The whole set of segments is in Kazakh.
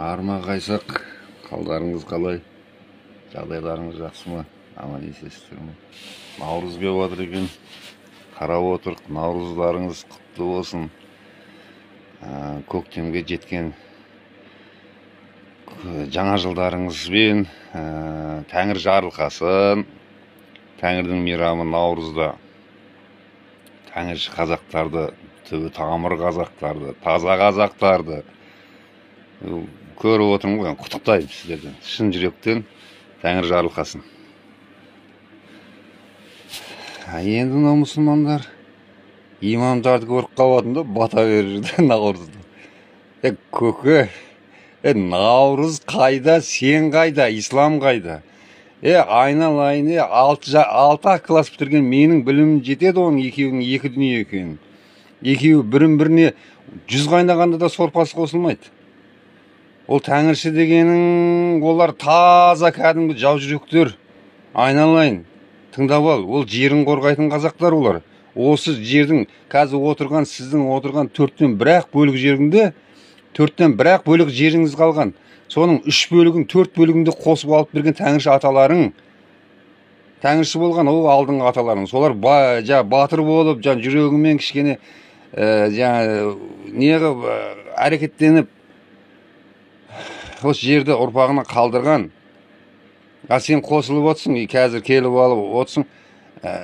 Арма қайсақ, қалдарыңыз қалай? Жағдайларыңыз жақсы ма? Аман есенсіздер ме? Наурыз келіп жатыр екен. Қарап отырық, наурыздарыңыз құтты болсын. Көктемге жеткен жаңа жылдарыңызбен Тәңір жарылқасын. Тәңірдің мейрамы наурызда. Тәңірші қазақтарды, түбі тамыр қазақтарды, таза қазақтарды көріп отырмын ғой, құттықтаймын сіздерден. Шын жүректен Тәңір жарылқасын. Енді мынау мұсылмандар имамдарды көріп қалатын да бата беріп жүрді наурызда. Көке, наурыз қайда, сен қайда, ислам қайда? Айналайын, алты класс бітірген менің білімім жетеді оның екеуінің екі дүние екенін. Екеуі бірін-біріне жүз қайнағанда да сорпасы қосылмайды. Ол тәңірші дегенің, олар таза кәдімгі жау жүректер. Айналайын, тыңдап ал, ол жерін қорғайтын қазақтар олар. Осы жердің қазір отырған, сіздің отырған төрттен бір-ақ бөлік жерінде, төрттен бір-ақ бөлік жеріңіз қалған. Соның үш бөлігін, төрт бөлігінде қосып алып берген тәңірші аталарың, тәңірші болған ол алдыңғы аталарың. Солар батыр болып, жүрегімен кішкене неғып әрекеттеніп, осы жерді ұрпағына қалдырған. А сен қосылып отырсың, қазір келіп алып отырсың,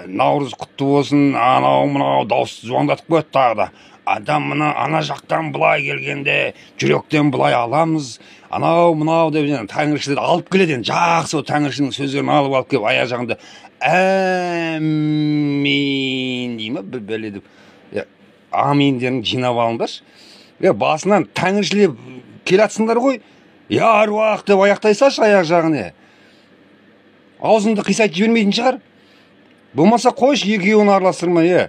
наурыз құтты болсын, анау мынау дауыс звондатып қояды тағы да. Адам мына ана жақтан былай келгенде жүректен былай аламыз, анау мынау деп тәңіршілер алып келеді енді, жақсы ол тәңіршінің сөздерін алып келіп аяқ жағында әмин дей ма, бір бәле деп аминдерін жинап алыңдаршы. Басынан тәңіршілер келатсыңдар ғой, я аруақ деп аяқтай салшы аяқ жағын. Аузыңды қисайтып жібермейтін шығар. Болмаса қойшы, екеуін араластырмай.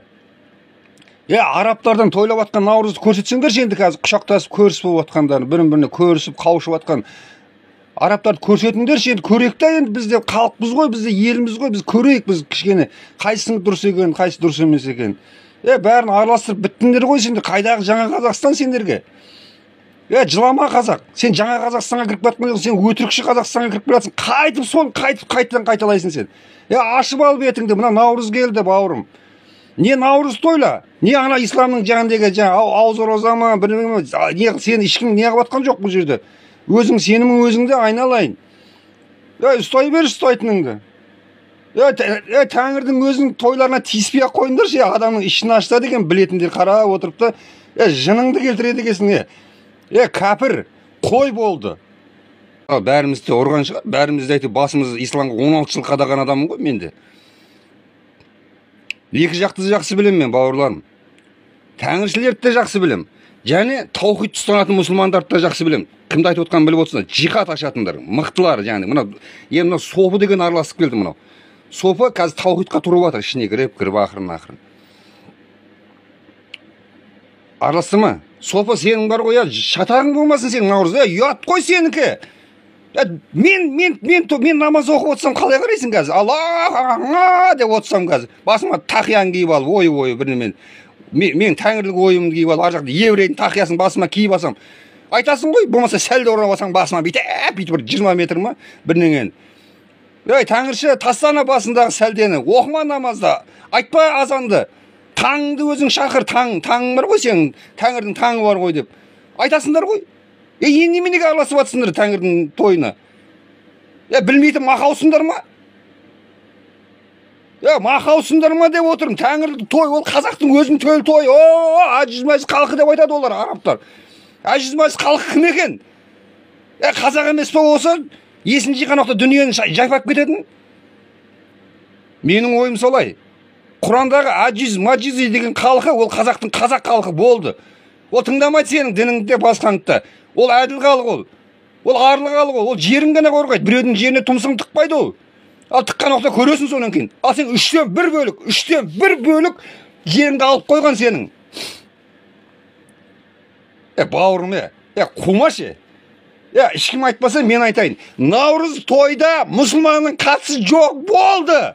Арабтардан тойлап атқан наурызды көрсетсеңдерші енді қазір құшақтасып көрісіп болып атқандарын, бірін-біріне көрісіп, қауышып атқан арабтарды көрсетіңдерші енді, көрейік та енді, біз де халықпыз ғой, біз де еліміз ғой, біз көрейік, біз кішкене қайсының дұрыс екенін, қайсысы дұрыс емес екенін. Бәрін араластырып біттіңдер ғой сендер, қайдағы жаңа Қазақстан сендерге? Жылама қазақ, сен жаңа Қазақстанға кіріп кеткен жоқсың, сен өтірікші Қазақстанға кіріп келатсың, қайтып соны қайтып қайтадан қайталайсың сен. Ашып ал бетіңді, мына наурыз келді бауырым. Не наурыз тойла, не ана исламның жағындегі ауыз ораза ма, бірдеңе ма, не сені ешкім не қылып жатқан жоқ бұл жерде. Өзің сенімің өзіңде, айналайын. Ұстай берші ұстайтыныңды. Тәңірдің өзінің тойларына тиіспей-ақ қойыңдаршы, адамның ішін ашса деген білетіндер қарап отырып та, жыныңды келтіреді екенсің. Кәпір, қой болды. Бәріміз де ұрған шығар, бәріміз де әйтеуір басымыз исламға 16 жыл қадаған адаммын ғой мен де. Екі жақты жақсы білем мен, бауырларым. Тәңіршілерді де жақсы білем. Және таухидты ұстанатын мұсылмандарды да жақсы білем. Кімді айтып отқанын біліп отырсыңдар. Жихад ашатындар, мықтылар, яғни мына, енді мына сопы деген араласып келді мынау. Сопы қазір таухидқа тұрып жатыр, ішіне кіріп, кіріп ақырын ақырын. Араластырма. Сопы сенің бар ғой, шатағың болмасын сенің наурыз, ұят қой сенікі. Мен намаз оқып отырсам қалай қарайсың қазір? Аллах деп отырсам қазір. Басыма тақияны киіп алып, ой-ой бірдемен. Мен тәңірлік ойымды киіп алып, ар жақта еврейдің тақиясын басыма киіп алсам. Айтасың ғой, болмаса сәлде орап алсаң басыма бүйтіп, бүйтіп бір 20 метр ма бірдеңені. Ей, тәңірші, тастана басындағы сәлдені, оқыма намазда, айтпа азанды. Таңды өзің шақыр, таң бар ғой сенің, тәңірдің таңы бар ғой деп. Айтасыңдар ғой. Енді неменеге араласып жатсыңдар тәңірдің тойына? Білмейтін мақаусыңдар ма? Мақаусыңдар ма деп отырмын. Тәңірдің той, ол қазақтың өзінің төл тойы. Әжіз мәжіз халқы деп айтады олар, арабтар. Әжіз мәжіз халқы кім екен? Қазақ емес пе осы? Есін жиған уақытта дүниені жайпап кететін? Менің ойым солай. Құрандағы әжіз мәжіз деген халқы, ол қазақтың қазақ халқы болды. Ол тыңдамайды сенің дініңді де басқаңды да. Ол әділ халық ол. Ол арлы халық ол. Ол жерін ғана қорғайды. Біреудің жеріне тұмсығын тықпайды ол. Ал тыққан уақытта көресің содан кейін. Ал сен үштен бір бөлік, үштен бір бөлік жеріңді алып қойған сенің. Бауырым, қумашы. Ешкім айтпаса мен айтайын. Наурыз тойда мұсылманның қатысы жоқ болды.